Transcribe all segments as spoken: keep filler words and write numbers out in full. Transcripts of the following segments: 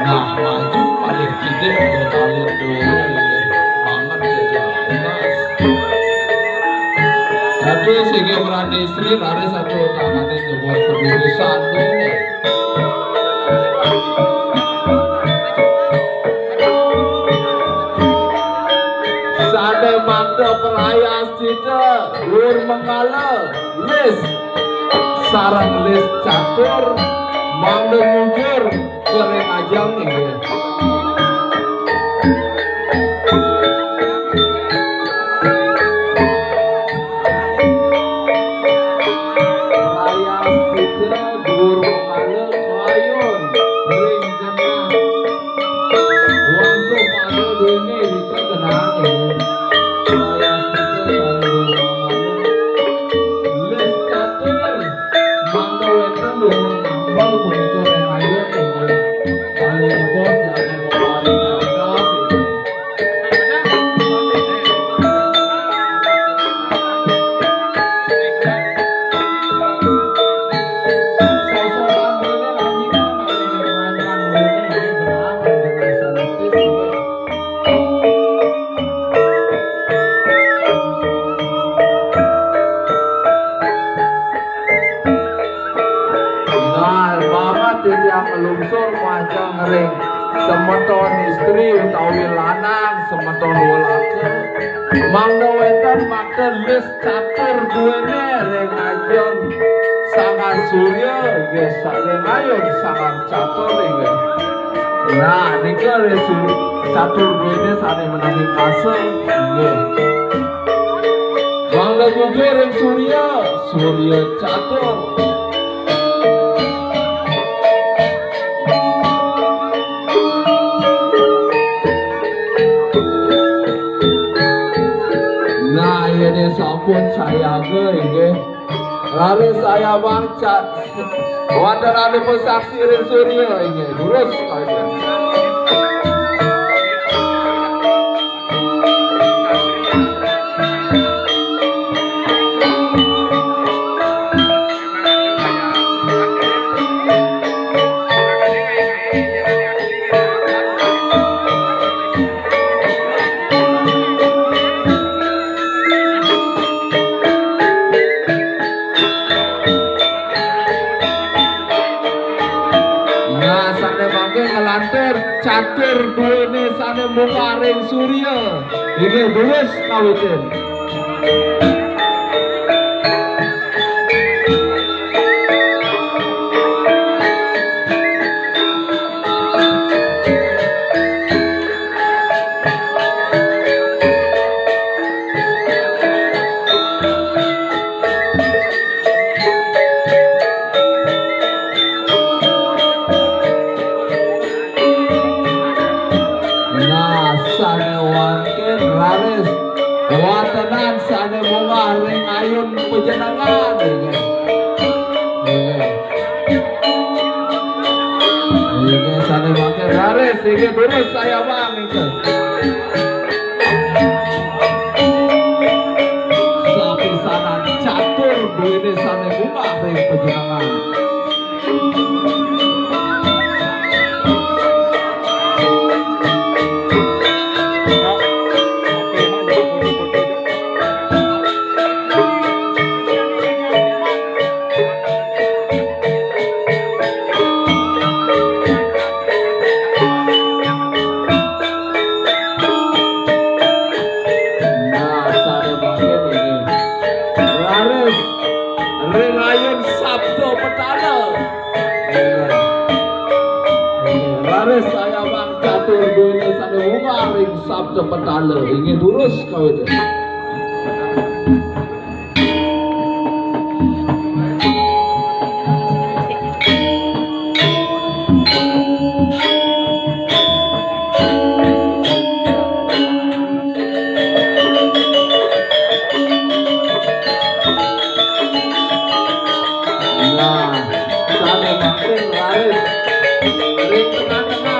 Nah, maju paling tidak ada talent dulu, banget ya, Mas. Tapi sehingga berani istri, lari satu tangan itu buat keputusan ini. Sane mangda perayas cita, dur mengala, lis, sareng lis catur, mangda nyujur, kering ajang inggih. Perayas cita, dur mengala, kayun, ring genah. Wangsuh pada duene rika genah, ya. Wayah sida sareng Lis catur, mangda wenten dumun tambel punika ring ayun, ya. Kalih bos jaga kepala cakap, ya. Nah, banget titiang nglungsur majeng ring semeton istri utawi lanang, semeton welaka. Mangda wenten makta lis catur duene ring ajeng Sanggar Surya, inggih, sa-, ring ayun Sanggar Catur, inggih. Nah, nika ring sur-, catur duene sane menami kasa, inggih. Mangda nyujur ring Surya, Surya Catur. Nah, yene sampun sayaga, inggih. Raris sayabang ca-, wonten anu pasaksi ring Surya, inggih. Durus kawit. Nah, sane mangke nglantur catur duene sane munggah ring Surya. Inggih, durus kawitin. Nah, sane wangken raris watenan sane munggah ring ayun panjenengan, inggih. Inggih. Inggih, sane wangken raris, inggih, durus sayabang, inggih. Sapisanan catur duene sane munggah ring panjenengan. Nah, sane mangke niki. Raris ring ayun Sabda Petala. Raris sayabang catur duene sane munggah ring Sabda Petala. Inggih, durus kawit. Nah, sane mangkin raris ring tengah-tengah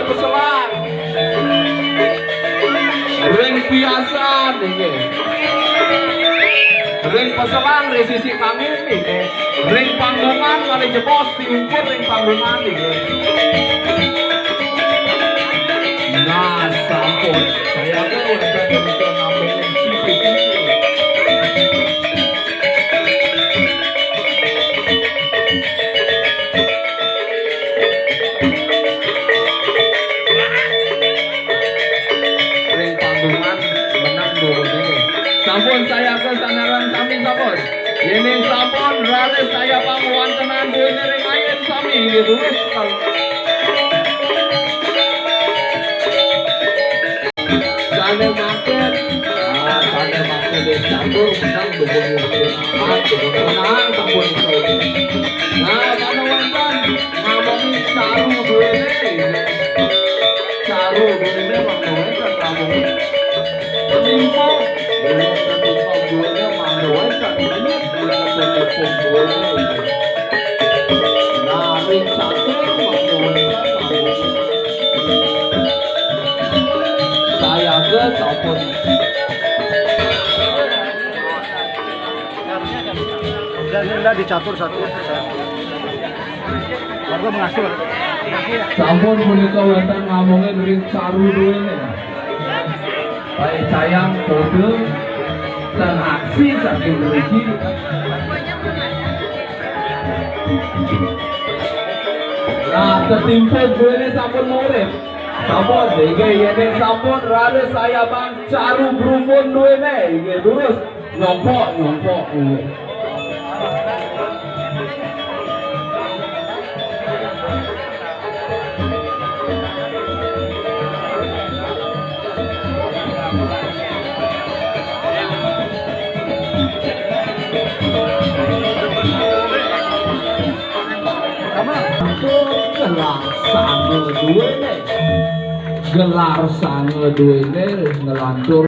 Peselan. Ring biasan niki. Ring peselan ring sisi kangin niki. Ring panggungan malih jebos diukur ring panggungan niki. Nah, sampun. Saya tuh udah bisa namanya sisi. Ring panggungan menang dulu niki. Sampun saya ke sanaran sami sampun. Ini sampun raris saya pangwantenan duene ring ayin sami nggih terus. Sane makin, ah, sane makin wis catur menang dukun wis menang, dukun menang sampun iso. Nah, sane wonten ngamongi caru duene. Caru duene mangke wonten ngamongi. Penimpo, duene penimpo duene mangke wonten. Duene penimpo duene. Nah, ring catur mangke wonten ngamongi. Saya ke sampun. Enggak, enggak dicatur satu. Warga mengatur. Sampun punika wonten ngamongi ring caru duene. Baik sayang kode dan aksi saking mriki. Nah, ketimpuk duene sampun murid. Sampun, nggih, yen sampun raris saya bang caru brumpun duene, nggih, durus. Nyompok, nyompok, nggih. Gelar sange duene. Gelar sange duene ngelantur.